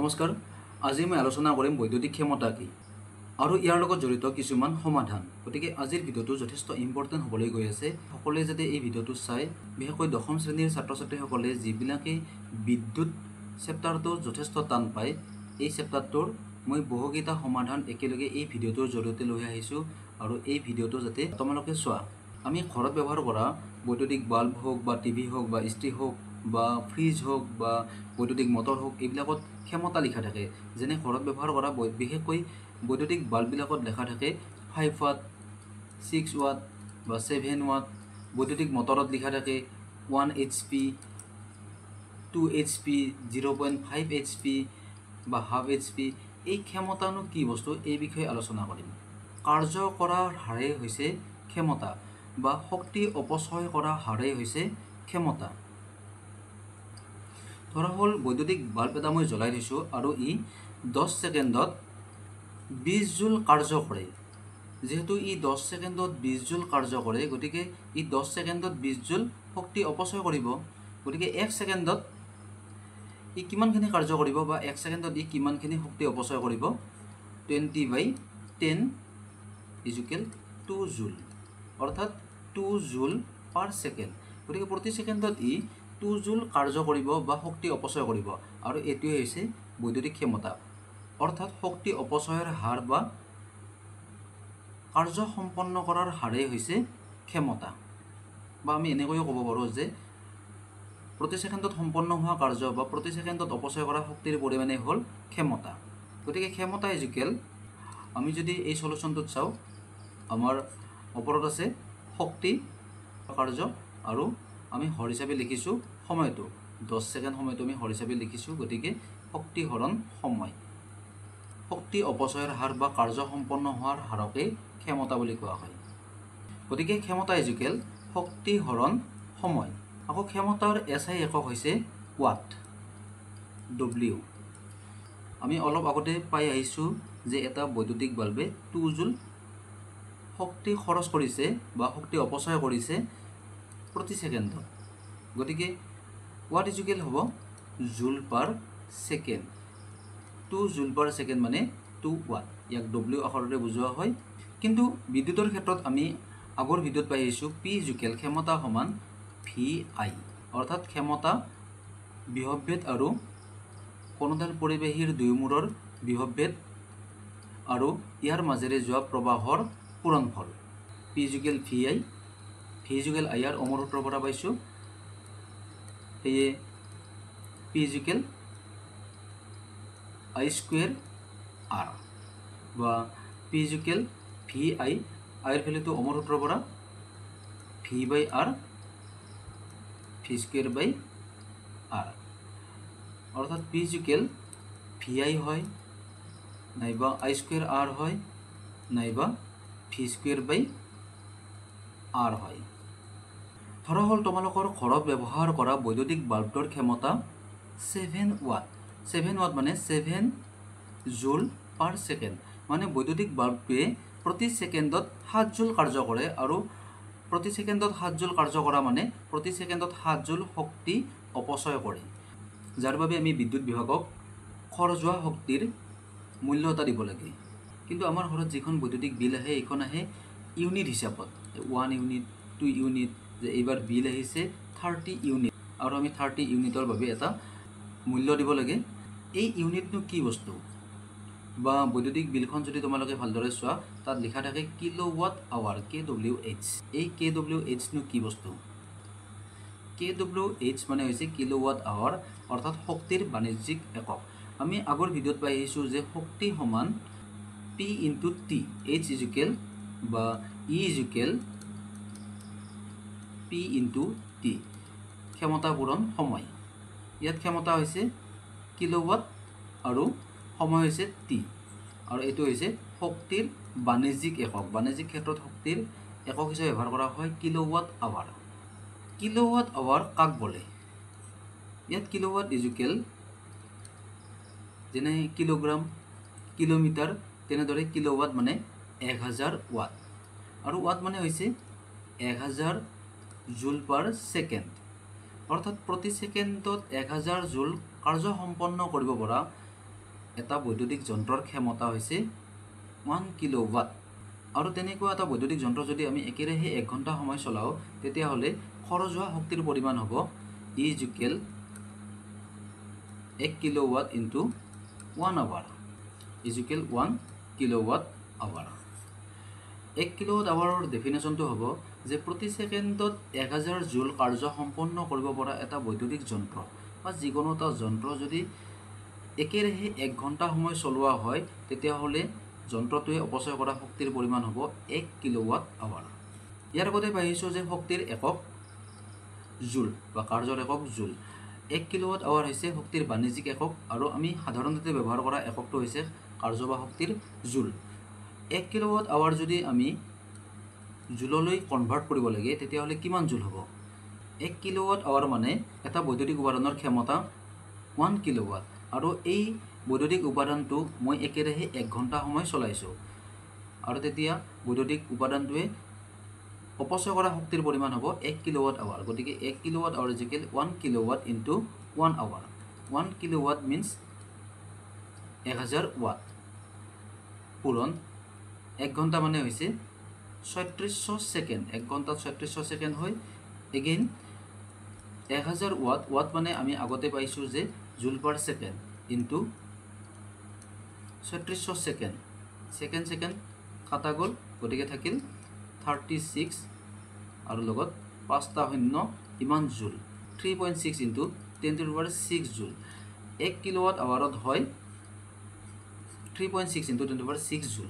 নমস্কাৰ, আজি মই আলোচনা কৰিম বৈদ্যুতিক ক্ষমতা কি আৰু ইয়াৰ লগত জড়িত কিছুমান সমাধান। গতিকে আজিৰ ভিডিঅ'টো যথেষ্ট ইম্পৰ্টেণ্ট হ'বলৈ গৈ আছে। সকলোৱে যাতে এই ভিডিঅ'টো চাই, বিশেষকৈ দশম শ্ৰেণীৰ ছাত্ৰ ছাত্ৰীসকলে যিবিলাকে বিদ্যুৎ চেপ্টাৰটো যথেষ্ট টান পায়, এই চেপ্টাৰটোৰ মই বহুকেইটা সমাধান একেলগে এই ভিডিঅ'টোৰ জৰিয়তে লৈ আহিছোঁ আৰু এই ভিডিঅ'টো যাতে তোমালোকে চোৱা। আমি ঘৰত ব্যৱহাৰ কৰা বৈদ্যুতিক বাল্ব হওক বা টিভি হওক বা ইস্ত্ৰি হওক বা ফ্ৰিজ হওক বা বৈদ্যুতিক মটৰ হওক, এইবিলাকত ক্ষমতা লিখা থাকে। যেনে ঘৰত ব্যৱহাৰ কৰা বিশেষকৈ বৈদ্যুতিক বাল্ববিলাকত লেখা থাকে 5 ৱাট, 6 ৱাট বা 7 ৱাট। বৈদ্যুতিক মটৰত লিখা থাকে 1 HP, 2 HP, 0.5 HP বা হাফ এইচ পি। এই ক্ষমতানো কি বস্তু, এই বিষয়ে আলোচনা কৰিম। কাৰ্য কৰাৰ হাৰেই হৈছে ক্ষমতা বা শক্তি অপচয় কৰা হাৰেই হৈছে ক্ষমতা। ধৰা হ'ল বৈদ্যুতিক বাল্ব এটা মই জ্বলাই থৈছোঁ আৰু ই 10 ছেকেণ্ডত 20 জুল কাৰ্য কৰে। যিহেতু ই 10 ছেকেণ্ডত 20 জুল কাৰ্য কৰে, গতিকে ই 10 ছেকেণ্ডত 20 জুল শক্তি অপচয় কৰিব। গতিকে 1 ছেকেণ্ডত ই কিমানখিনি কাৰ্য কৰিব বা 1 ছেকেণ্ডত ই কিমানখিনি শক্তি অপচয় কৰিব, 20/10 ইজুকেল 2 জুল, অৰ্থাৎ 2 জুল পাৰ ছেকেণ্ড। গতিকে প্ৰতি ছেকেণ্ডত ই 2 জুল কাৰ্য কৰিব বা শক্তি অপচয় কৰিব আৰু এইটোৱে হৈছে বৈদ্যুতিক ক্ষমতা, অৰ্থাৎ শক্তি অপচয়ৰ হাৰ বা কাৰ্য সম্পন্ন কৰাৰ হাৰেই হৈছে ক্ষমতা। বা আমি এনেকৈও ক'ব পাৰোঁ যে প্ৰতি ছেকেণ্ডত সম্পন্ন হোৱা কাৰ্য বা প্ৰতি ছেকেণ্ডত অপচয় কৰা শক্তিৰ পৰিমাণেই হ'ল ক্ষমতা। গতিকে ক্ষমতা ইজুকেল, আমি যদি এই চলুশ্যনটোত চাওঁ, আমাৰ ওপৰত আছে শক্তি কাৰ্য আৰু আমি হৰ হিচাপে লিখিছোঁ সময়টো, 10 ছেকেণ্ড সময়টো আমি হৰ হিচাপে লিখিছোঁ। গতিকে শক্তি হৰণ সময়, শক্তি অপচয়ৰ হাৰ বা কাৰ্য সম্পন্ন হোৱাৰ হাৰকেই ক্ষমতা বুলি কোৱা হয়। গতিকে ক্ষমতা ইজুকেল শক্তি হৰণ সময়। আকৌ ক্ষমতাৰ এছ I একক হৈছে ৱাট, ডব্লিউ। আমি অলপ আগতে পাই আহিছোঁ যে এটা বৈদ্যুতিক বাল্বে 2 জুল শক্তি খৰচ কৰিছে বা শক্তি অপচয় কৰিছে প্ৰতি ছেকেণ্ডত। গতিকে ৱাট ইজুকেল হ'ব joule per second. 2 joule per second মানে 2 ৱাট, ইয়াক ডব্লিউ আখৰেৰে বুজোৱা হয়। কিন্তু বিদ্যুতৰ ক্ষেত্ৰত আমি আগৰ ভিডিঅ'ত পাই আহিছোঁ পি ইজুকেল ক্ষমতা সমান ভি আই, অৰ্থাৎ ক্ষমতা বিভৱভেদ আৰু কোনোডাল পৰিবাহীৰ দুয়োমূৰৰ বিভৱভেদ আৰু ইয়াৰ মাজেৰে যোৱা প্ৰবাহৰ পূৰণফল। P equal V I, V equal I R অমৰ সূত্ৰৰ পৰা পাইছোঁ। সেয়ে P equal I square R বা পি ইজুকেল ভি আই, আইৰ ভেলুটো অমৰ সূত্ৰৰ পৰা V by R, V square by R, অৰ্থাৎ পি ইজুকেল ভি আই হয় নাইবা I square R হয় নাইবা ভি স্কুৱেৰ বাই আৰ হয়। ধৰা হ'ল তোমালোকৰ ঘৰত ব্যৱহাৰ কৰা বৈদ্যুতিক বাল্বটোৰ ক্ষমতা 7 ৱাট। 7 ৱাট মানে 7 জুল পাৰ ছেকেণ্ড, মানে বৈদ্যুতিক বাল্বটোৱে প্ৰতি ছেকেণ্ডত 7 জুল কাৰ্য কৰে আৰু প্ৰতি ছেকেণ্ডত 7 জুল কাৰ্য কৰা মানে প্ৰতি ছেকেণ্ডত 7 জুল শক্তি অপচয় কৰে, যাৰ বাবে আমি বিদ্যুৎ বিভাগক খৰচ হোৱা শক্তিৰ মূল্য এটা দিব লাগে। কিন্তু আমাৰ ঘৰত যিখন বৈদ্যুতিক বিল আহে, এইখন আহে ইউনিট হিচাপত, 1 ইউনিট, 2 ইউনিট। যে এইবাৰ বিল আহিছে 30 ইউনিট আৰু আমি 30 ইউনিটৰ বাবে এটা মূল্য দিব লাগে। এই ইউনিটনো কি বস্তু বা বৈদ্যুতিক বিলখন যদি তোমালোকে ভালদৰে চোৱা, তাত লিখা থাকে কিলোৱাট আৱাৰ, kWh। এই kWhনো কি বস্তু? kWh মানে হৈছে কিলোৱাট আৱাৰ, অৰ্থাৎ শক্তিৰ বাণিজ্যিক একক। আমি আগৰ ভিডিঅ'ত পাই আহিছোঁ যে শক্তি সমান P into T, H equal বা ই ইজুকেল পি ইনটু টি, ক্ষমতা পূৰণ সময়। ইয়াত ক্ষমতা হৈছে কিলোৱাট আৰু সময় হৈছে টি, আৰু এইটো হৈছে শক্তিৰ বাণিজ্যিক একক। বাণিজ্যিক ক্ষেত্ৰত শক্তিৰ একক হিচাপে ব্যৱহাৰ কৰা হয় কিলোৱাট আৱাৰ। কিলোৱাট আৱাৰ কাক বোলে? ইয়াত কিলোৱাট ইজুকেল যেনে কিলোগ্ৰাম, কিলোমিটাৰ, তেনেদৰে কিলোৱাট মানে 1000 ৱাট আৰু ৱাট মানে হৈছে 1000 জুল পাৰ ছেকেণ্ড, অৰ্থাৎ প্ৰতি ছেকেণ্ডত 1000 জুল কাৰ্য সম্পন্ন কৰিব পৰা এটা বৈদ্যুতিক যন্ত্ৰৰ ক্ষমতা হৈছে 1 কিলোৱাট। আৰু তেনেকুৱা এটা বৈদ্যুতিক যন্ত্ৰ যদি আমি একেৰাহে 1 ঘণ্টা সময় চলাওঁ, তেতিয়াহ'লে খৰচ হোৱা শক্তিৰ পৰিমাণ হ'ব E equal 1 kilowatt into 1 hour equal 1 kilowatt hour. 1 kilowatt আৱাৰৰ ডেফিনেশ্যনটো হ'ব যে প্ৰতি ছেকেণ্ডত 1000 জুল কাৰ্য সম্পন্ন কৰিব পৰা এটা বৈদ্যুতিক যন্ত্ৰ বা যিকোনো এটা যন্ত্ৰ যদি একেৰাহে 1 ঘণ্টা সময় চলোৱা হয়, তেতিয়াহ'লে যন্ত্ৰটোৱে অপচয় কৰা শক্তিৰ পৰিমাণ হ'ব 1 কিলোৱাট আৱাৰ। ইয়াৰ আগতে পাইছোঁ যে শক্তিৰ একক জুল বা কাৰ্যৰ একক জুল। 1 কিলোৱাট আৱাৰ হৈছে শক্তিৰ বাণিজ্যিক একক আৰু আমি সাধাৰণতে ব্যৱহাৰ কৰা এককটো হৈছে কাৰ্য বা শক্তিৰ জুল। 1 কিলোৱাট আৱাৰ যদি আমি জুললৈ কনভাৰ্ট কৰিব লাগে, তেতিয়াহ'লে কিমান জুল হ'ব? 1 কিলোৱাট আৱাৰ মানে এটা বৈদ্যুতিক উপাদানৰ ক্ষমতা 1 কিলোৱাট আৰু এই বৈদ্যুতিক উপাদানটো মই একেৰাহে 1 ঘণ্টা সময় চলাইছোঁ আৰু তেতিয়া বৈদ্যুতিক উপাদানটোৱে অপচয় কৰা শক্তিৰ পৰিমাণ হ'ব 1 কিলোৱাট আৱাৰ। গতিকে 1 kilowatt hour equal 1 kilowatt into 1 hour. 1 kilowatt means 1000 watt পূৰণ 1 ঘণ্টা মানে হৈছে 3600 ছেকেণ্ড। 1 ঘণ্টাত 3600 ছেকেণ্ড হয়। এগেইন 1000 ৱাট, ৱাট মানে আমি আগতে পাইছোঁ যে joule per second into 3600 second. Second second কাটা গ'ল, গতিকে থাকিল 36 আৰু লগত 5টা শূন্য ইমান joule, 3.6 into 10⁶ joule. 1 kilowatt আৱাৰত হয় 3.6 ইণ্টু 10⁶ জুল।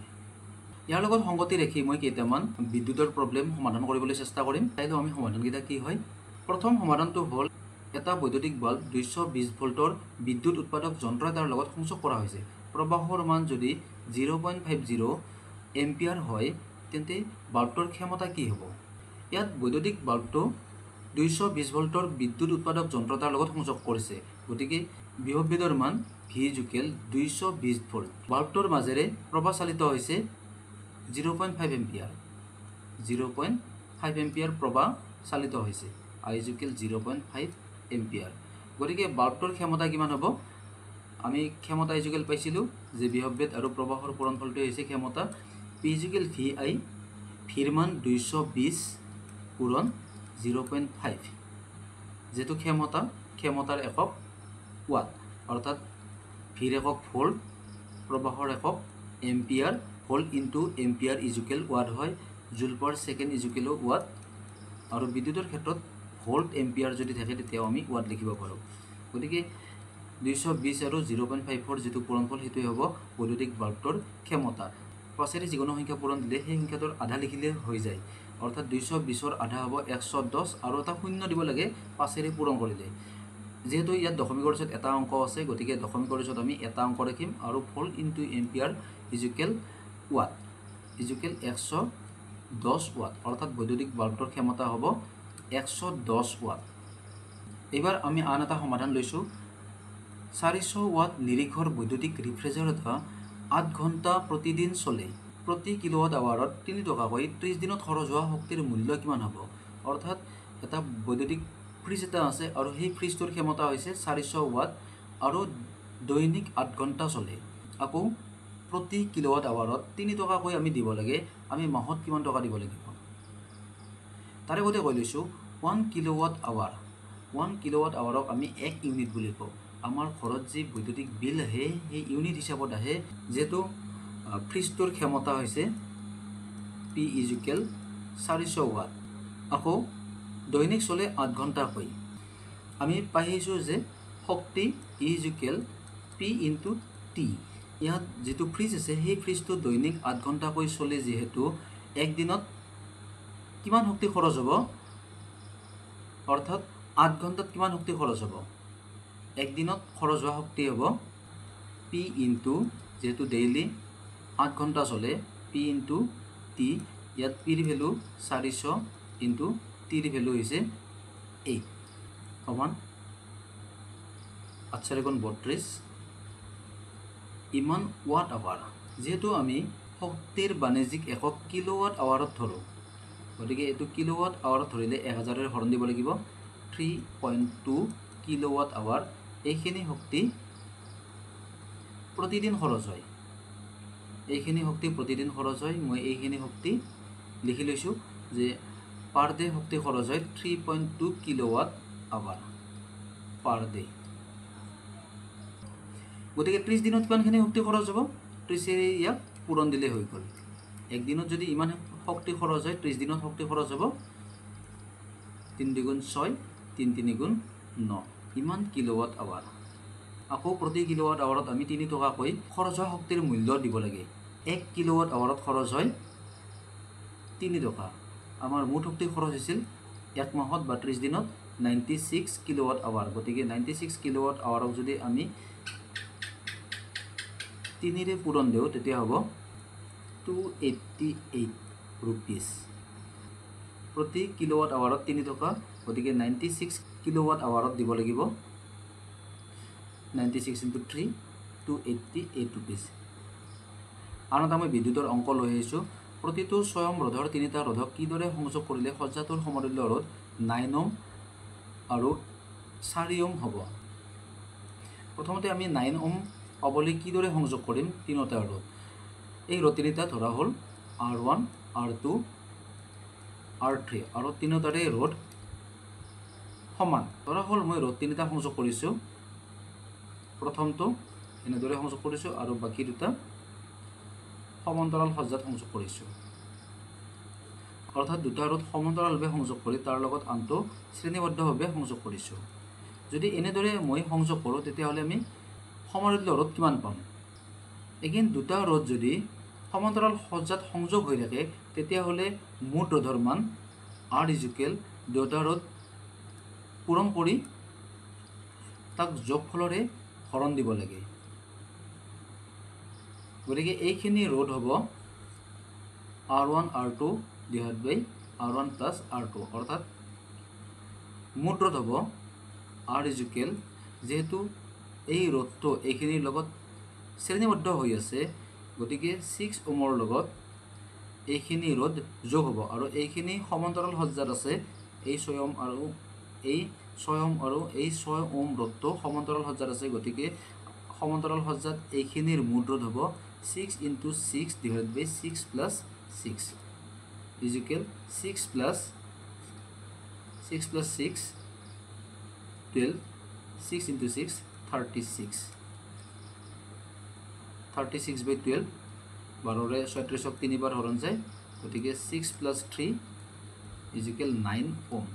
ইয়াৰ লগত সংগতি ৰাখি মই কেইটামান বিদ্যুতৰ প্ৰব্লেম সমাধান কৰিবলৈ চেষ্টা কৰিম। চাই লওঁ আমি সমাধানকেইটা কি হয়। প্ৰথম সমাধানটো হ'ল এটা বৈদ্যুতিক বাল্ব 220 ভল্টৰ বিদ্যুৎ উৎপাদক যন্ত্ৰ এটাৰ লগত সংযোগ কৰা হৈছে। প্ৰবাহৰ মান যদি 0.50 এম্পিয়াৰ হয়, তেন্তে বাল্বটোৰ ক্ষমতা কি হ'ব? ইয়াত বৈদ্যুতিক বাল্বটো 220 ভল্টৰ বিদ্যুৎ উৎপাদক যন্ত্ৰ এটাৰ লগত সংযোগ কৰিছে, গতিকে বিভৱভেদৰ মান ভি ইজুকেল 220 ভল্ট। বাল্বটোৰ মাজেৰে প্ৰবাহ চালিত হৈছে 0.5 এম্পিয়াৰ, 0.5 এম্পিয়াৰ প্ৰবাহ চালিত হৈছে, আই ইজুকেল 0.5 এম্পিয়াৰ। গতিকে বাল্বটোৰ ক্ষমতা কিমান হ'ব? আমি ক্ষমতা ইজুকেল পাইছিলোঁ যে বিভৱভেদ আৰু প্ৰবাহৰ পূৰণফলটোৱে হৈছে ক্ষমতা। পি ইজুকেল ভি আই, ভিৰ মান 220 পূৰণ 0.5, যিটো ক্ষমতা, ক্ষমতাৰ একক ৱাট, অৰ্থাৎ ভিৰ একক ভোল্ট, প্ৰবাহৰ একক ampere. Volt into ampere equal watt হয়, জুল পাৰ ছেকেণ্ড ইজুকেলো ৱাট। আৰু বিদ্যুতৰ ক্ষেত্ৰত ভোল্ট এম্পিয়াৰ যদি থাকে তেতিয়াও আমি ৱাট লিখিব পাৰোঁ। গতিকে 220 আৰু 0.5ৰ যিটো পূৰণফল সেইটোৱে হ'ব বৈদ্যুতিক বাল্বটোৰ ক্ষমতা। পাঁচেৰে যিকোনো সংখ্যা পূৰণ দিলে সেই সংখ্যাটোৰ আধা লিখিলে হৈ যায়, অৰ্থাৎ 220ৰ আধা হ'ব 110 আৰু এটা শূন্য দিব লাগে পাঁচেৰে পূৰণ কৰিলে। যিহেতু ইয়াত দশমিকৰ পিছত এটা অংক আছে, গতিকে দশমিকৰ পিছত আমি এটা অংক ৰাখিম আৰু volt into ampere equal watt equal 110 watt, অৰ্থাৎ বৈদ্যুতিক বাল্বটোৰ ক্ষমতা হ'ব 110 ৱাট। এইবাৰ আমি আন এটা সমাধান লৈছোঁ। 400 ৱাট নিৰীক্ষৰ বৈদ্যুতিক ৰিফ্ৰিজাৰেটৰ 8 ঘণ্টা প্ৰতিদিন চলে। প্ৰতি কিলোৱাট আৱাৰত 3 টকাকৈ 30 দিনত খৰচ হোৱা শক্তিৰ মূল্য কিমান হ'ব? অৰ্থাৎ এটা বৈদ্যুতিক ফ্ৰিজ এটা আছে আৰু সেই ফ্ৰিজটোৰ ক্ষমতা হৈছে 400 ৱাট আৰু দৈনিক 8 ঘণ্টা চলে। আকৌ প্ৰতি কিলোৱাট আৱাৰত 3 টকাকৈ আমি দিব লাগে, আমি মাহত কিমান টকা দিব লাগিব? তাৰে আগতে কৈ লৈছোঁ, 1 কিলোৱাট আৱাৰ, 1 কিলোৱাট আৱাৰক আমি 1 ইউনিট বুলি কওঁ। আমাৰ ঘৰত যি বৈদ্যুতিক বিল আহে সেই ইউনিট হিচাপত আহে। যিহেতু ফ্ৰিজটোৰ ক্ষমতা হৈছে পি ইজুকেল 400 ৱাট, আকৌ দৈনিক চলে 8 ঘণ্টাকৈ। আমি পাই আহিছোঁ যে শক্তি ইজুকেল পি ইনটু টি। ইয়াত যিটো ফ্ৰিজ আছে সেই ফ্ৰিজটো দৈনিক 8 ঘণ্টাকৈ চলে, যিহেতু একদিনত কিমান শক্তি খৰচ হ'ব, অৰ্থাৎ 8 ঘণ্টাত কিমান শক্তি খৰচ হ'ব? একদিনত খৰচ হোৱা শক্তি হ'ব পি ইনটু, যিহেতু ডেইলি 8 ঘণ্টা চলে, পি ইনটু টি। ইয়াত পিৰ ভেলু 400 ইনটু টিৰ ভেলু হৈছে 8 সমান 8 4 গুণ 32 ইমান ৱাট আৱাৰ। যিহেতু আমি শক্তিৰ বাণিজ্যিক একক কিলোৱাট আৱাৰত ধৰোঁ, গতিকে এইটো কিলোৱাট আৱাৰত ধৰিলে 1000-ৰে হৰণ দিব লাগিব, 3.2 কিলোৱাট আৱাৰ। এইখিনি শক্তি প্ৰতিদিন খৰচ হয়। এইখিনি শক্তি প্ৰতিদিন খৰচ হয়। মই এইখিনি শক্তি লিখি লৈছোঁ যে পাৰ ডে শক্তি খৰচ হয় 3.2 কিলোৱাট আৱাৰ পাৰ ডে। গতিকে 30 দিনত কিমানখিনি শক্তি খৰচ হ'ব? 30ৰে ইয়াক পূৰণ দিলেই হৈ গ'ল। একদিনত যদি ইমান শক্তি খৰচ হয়, 30 দিনত শক্তি খৰচ হ'ব 3 দুগুণ 6, 3 3 গুণ 9, ইমান কিলোৱাট আৱাৰ। আকৌ প্ৰতি কিলোৱাট আৱাৰত আমি 3 টকাকৈ খৰচ হোৱা শক্তিৰ মূল্য দিব লাগে। 1 কিলোৱাট আৱাৰত খৰচ হয় 3 টকা। আমাৰ মুঠ শক্তি খৰচ হৈছিল এক মাহত বা 30 দিনত 96 কিলোৱাট আৱাৰ। গতিকে 96 কিলোৱাট আৱাৰক যদি আমি 3ৰে পূৰণ দিওঁ, তেতিয়া হ'ব 288 ৰুপিজ। প্ৰতি কিলোৱাট আৱাৰত 3 টকা, গতিকে 96 কিলোৱাট আৱাৰত দিব লাগিব 96 ইণ্টু 3, 288 ৰুপিজ। আন এটা মই বিদ্যুতৰ অংক লৈ আহিছোঁ। প্ৰতিটো 6 ওম ৰোধৰ তিনিটা ৰোধক কিদৰে সংযোগ কৰিলে সজ্জাটোৰ সমতুল্য ৰোধ 9 ওম আৰু 4 ওম হ'ব? প্ৰথমতে আমি 9 ওম পাবলৈ কিদৰে সংযোগ কৰিম তিনিটা ৰোধ। এই ৰোধ তিনিটা ধৰা হ'ল R1, R2, R3 আৰু তিনিটাৰে ৰোধ সমান। ধৰা হ'ল মই ৰোধ তিনিটা সংযোগ কৰিছোঁ। প্ৰথমটো এনেদৰে সংযোগ কৰিছোঁ আৰু বাকী দুটা সমান্তৰাল সজ্জাত সংযোগ কৰিছোঁ। অৰ্থাৎ দুটা ৰোধ সমান্তৰালভাৱে সংযোগ কৰি তাৰ লগত আনটো শ্ৰেণীবদ্ধভাৱে সংযোগ কৰিছোঁ। যদি এনেদৰে মই সংযোগ কৰোঁ, তেতিয়াহ'লে আমি সমতুল্য ৰোধ কিমান পাম? এগেইন দুটা ৰোধ যদি সমান্তৰাল সজ্জাত সংযোগ হৈ থাকে, তেতিয়াহ'লে মুঠ ৰোধৰ মান আৰ ইজুকেল দুটা ৰোধ পূৰণ কৰি তাক যোগফলৰে হৰণ দিব লাগে। গতিকে এইখিনি ৰোধ হ'ব R1 R2 divide by R1 plus R2, অৰ্থাৎ মুঠ ৰোধ হ'ব আৰ ইজুকেল, যিহেতু এই ৰোধটো এইখিনিৰ লগত শ্ৰেণীবদ্ধ হৈ আছে, গতিকে 6 ওমৰ লগত এইখিনি ৰোধ যোগ হ'ব আৰু এইখিনি সমান্তৰাল সজ্জাত আছে, এই 6 ওম আৰু এই 6 ওম আৰু এই 6 ওম ৰোধটো সমান্তৰাল সজ্জাত আছে, গতিকে সমান্তৰাল সজ্জাত এইখিনিৰ মুঠ ৰোধ হ'ব 6 into 6 divide by 6 plus 6 equal 6 plus 6 plus 6 12, 6 into 6 36, 36 by 12, বাৰৰে 36ক তিনিবাৰ হৰণ যায়, গতিকে 6 প্লাছ 3 ইজুকেল 9 ওম।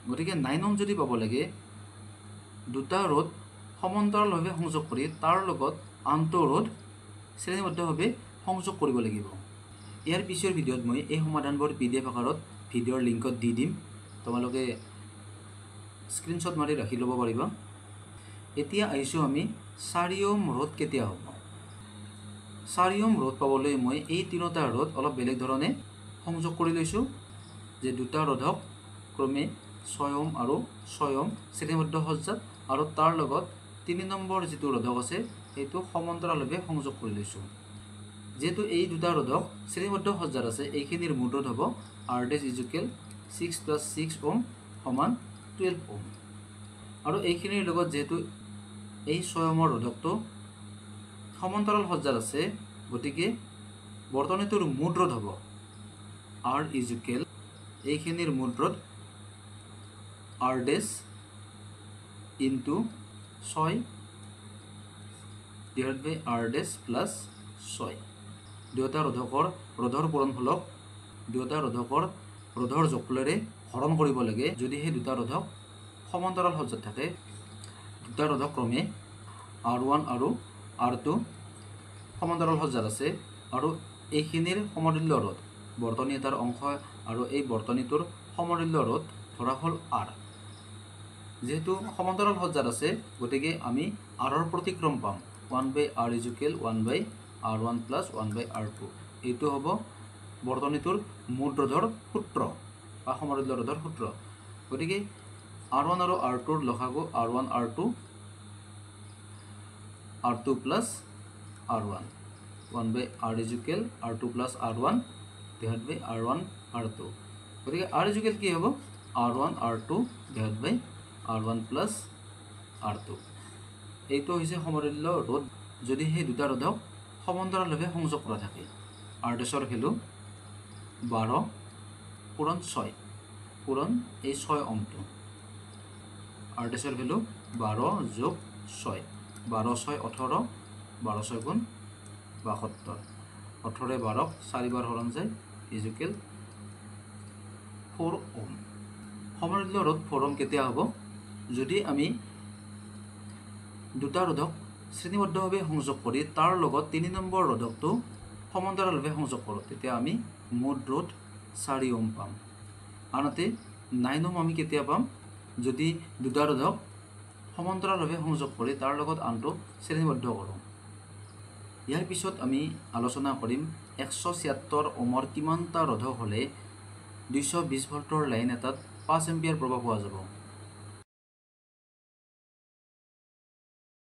গতিকে 9 ওম যদি পাব লাগে, দুটা ৰোধ সমান্তৰালভাৱে সংযোগ কৰি তাৰ লগত আনটো ৰোধ শ্ৰেণীবদ্ধভাৱে সংযোগ কৰিব লাগিব। ইয়াৰ পিছৰ ভিডিঅ'ত মই এই সমাধানবোৰ PDF আকাৰত ভিডিঅ'ৰ লিংকত দি দিম, তোমালোকে স্ক্ৰীনশ্বট মাৰি ৰাখি ল'ব পাৰিবা। এতিয়া আহিছোঁ আমি 4 ওম ৰোধ কেতিয়া হ'ব। 4 ওম ৰোধ পাবলৈ মই এই তিনিটা ৰোধ অলপ বেলেগ ধৰণে সংযোগ কৰি লৈছোঁ, যে দুটা ৰোধক ক্ৰমে 6 ওম আৰু 6 ওম শ্ৰেণীবদ্ধ সজ্জাত আৰু তাৰ লগত 3 নম্বৰ যিটো ৰোধক আছে সেইটো সমান্তৰালভাৱে সংযোগ কৰি লৈছোঁ। যিহেতু এই দুটা ৰোধক শ্ৰেণীবদ্ধ সজ্জাত আছে, এইখিনিৰ মুঠ ৰোধ হ'ব আৰ ডেছ ইজুকেল 6 প্লাছ 6 ওম সমান 12 ওম। আৰু এইখিনিৰ লগত যিহেতু এই 6 ওমৰ ৰোধকটো সমান্তৰাল সজ্জাত আছে, গতিকে বৰ্তনীটোৰ মুঠ ৰোধ হ'ব আৰ ইজুকেল এইখিনিৰ মুঠ ৰোধ R dash into 6 divide by R dash plus 6। দুয়োটা ৰোধকৰ ৰোধৰ পূৰণফলক দুয়োটা ৰোধকৰ ৰোধৰ যোগফলেৰে হৰণ কৰিব লাগে যদি সেই দুটা ৰোধক সমান্তৰাল সজ্জাত থাকে। দুটা ৰোধক ক্ৰমে R1 আৰু R2 সমান্তৰাল সজ্জাত আছে আৰু এইখিনিৰ সমতুল্য ৰোধ বৰ্তনী এটাৰ অংশ আৰু এই বৰ্তনীটোৰ সমতুল্য ৰোধ ধৰা হ'ল R। যিহেতু সমান্তৰাল সজ্জাত আছে, গতিকে আমি আৰৰ প্ৰতিক্ৰম পাম 1 by R equal 1 by R1 plus 1 by R2। এইটো হ'ব বৰ্তনীটোৰ মুঠ ৰোধৰ সূত্ৰ বা সমতুল্য ৰোধৰ সূত্ৰ। গতিকে R1 আৰু R2ৰ লসাগু R1 R2 R2 plus R1, 1 by R equal R2 plus R1 divide by R1 R2। গতিকে আৰ ইজুকেল কি হ'ব? R1 R2 divide by R1 plus R2। এইটো হৈছে সমতুল্য ৰোধ যদি সেই দুটা ৰোধক সমান্তৰালভাৱে সংযোগ কৰা থাকে। আৰ ডেছৰ ভেলু 12 পূৰণ 6 পূৰণ এই 6 ওমটো। আৰ ডেছৰ ভেলু 12 যোগ 6, 12 6 18, 12 6 গুণ 72, 18 12 চাৰিবাৰ হৰণ যায়, ইজুকেল 4 ওম। সমতুল্য ৰোধ 4 ওম কেতিয়া হ'ব? যদি আমি দুটা ৰোধক শ্ৰেণীবদ্ধভাৱে সংযোগ কৰি তাৰ লগত 3 নম্বৰ ৰোধকটো সমান্তৰালভাৱে সংযোগ কৰোঁ, তেতিয়া আমি মুঠ ৰোধ 4 ওম পাম। আনহাতে 9 ওম আমি কেতিয়া পাম? যদি দুটা ৰোধক সমান্তৰালভাৱে সংযোগ কৰি তাৰ লগত আনটো শ্ৰেণীবদ্ধ কৰোঁ। ইয়াৰ পিছত আমি আলোচনা কৰিম 176 ওমৰ কিমানটা ৰোধক হ'লে 220 ভল্টৰ লাইন এটাত 5 এম্পিয়াৰ প্ৰবাহ পোৱা যাব।